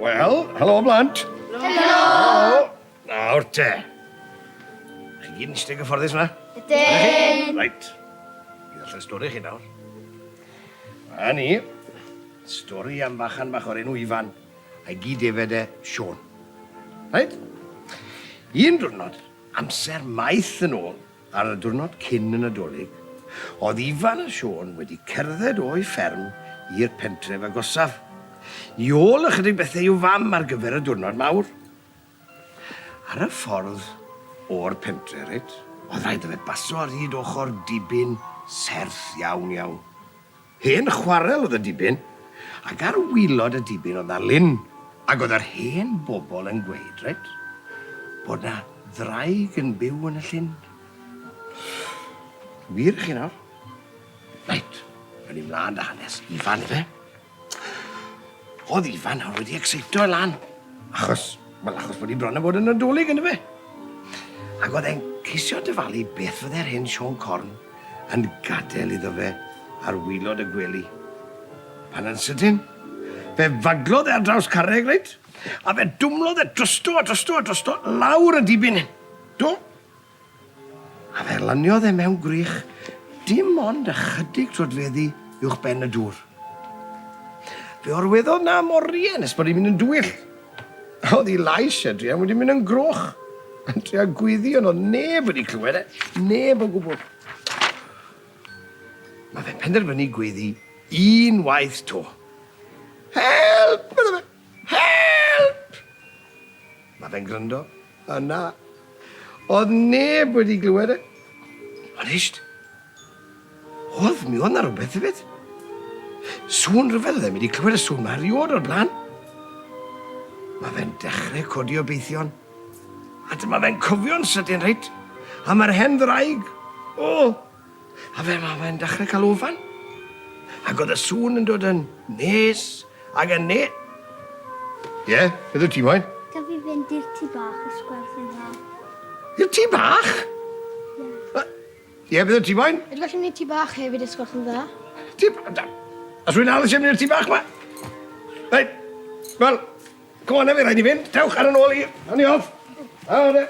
Wel, helo blant. Helo. Nawr te. Chi gyd yn eistedd gyfforddus yna? Ydyn. Reit. I ddallt y stori chi nawr. A ni, stori am fachan bach o'r enw Ifan, a'i gyd efed e, Siôn. Reit? Un diwrnod, amser maith yn ôl, ar y diwrnod cyn y Nadolig, oedd Ifan a Siôn wedi cerdded o'u fferm i'r pentref agosaf, i ôl ychydig bethau i'w fam ar gyfer y diwrnod mawr. Ar y ffordd o'r pentre, reit, oedd rhaid iddo fe baso ar hyd ochr dibyn serth iawn, iawn. Hen chwarel oedd y dibyn, ac ar waelod y dibyn oedd 'na lyn, ac oedd yr hen bobl yn gweud, reit, bod 'na ddraig yn byw yn y llyn. Wir i chi nawr. Reit, awn ni mlaen 'da hanes Ifan, ife? Oedd Ifan nawr wedi exeito e lan, achos, wel, achos bod hi bron a bod yn Nadolig, yndyfe? Ac oedd e'n ceisio dyfalu beth fydde'r hen Siôn Corn yn gadael iddo fe ar waelod y gwely. Pan yn sydyn, fe faglodd e ar draws carreg, reit? A fe dwmlodd e drosto a drosto a drosto lawr y dibyn hyn. Do. A fe laniodd e mewn gwrych dim ond ychydig troedfeddi uwch ben y dŵr. Fe orweddodd 'na am oriau nes bod hi'n mynd yn dywyll. Oedd ei lais e druan wedi mynd yn groch, yn trio gweiddi ond oedd neb wedi clywed e, neb o gwbl. Mae fe'n penderfynu gweiddi un waith 'to. Help! medda fe. Help! Mae fe'n gryndo. Yna. Oedd neb wedi glywed e. Ond hysht. Oedd, mi oedd 'na rhywbeth hefyd. Sŵn rhyfedd oedd e, mi wedi clywed y sŵn 'ma erioed o'r blaen. Mae fe'n dechrau codi obeithion. A dyma fe'n cofio'n sydyn, reit? A mae'r hen ddraig. O! A fe, mae fe'n dechrau cael ofan. Ac oedd y sŵn yn dod yn nes ac yn ne... Ie, yeah, beth wyt ti moyn? Gaf fi fynd i'r tŷ bach os gwelwch yn dda? I'r tŷ bach? Ie. Yeah. Ie, beth wyt ti moyn? Ydw gallu mynd i'r tŷ bach hefyd os gwelwch yn dda? Tŷ... Os rwy'n arall eisiau mynd i'r tŷ bach ma? Reit, wel, come on, efe, rhaid i fynd. Dewch ar yn ôl i. Awn ni off. A, de.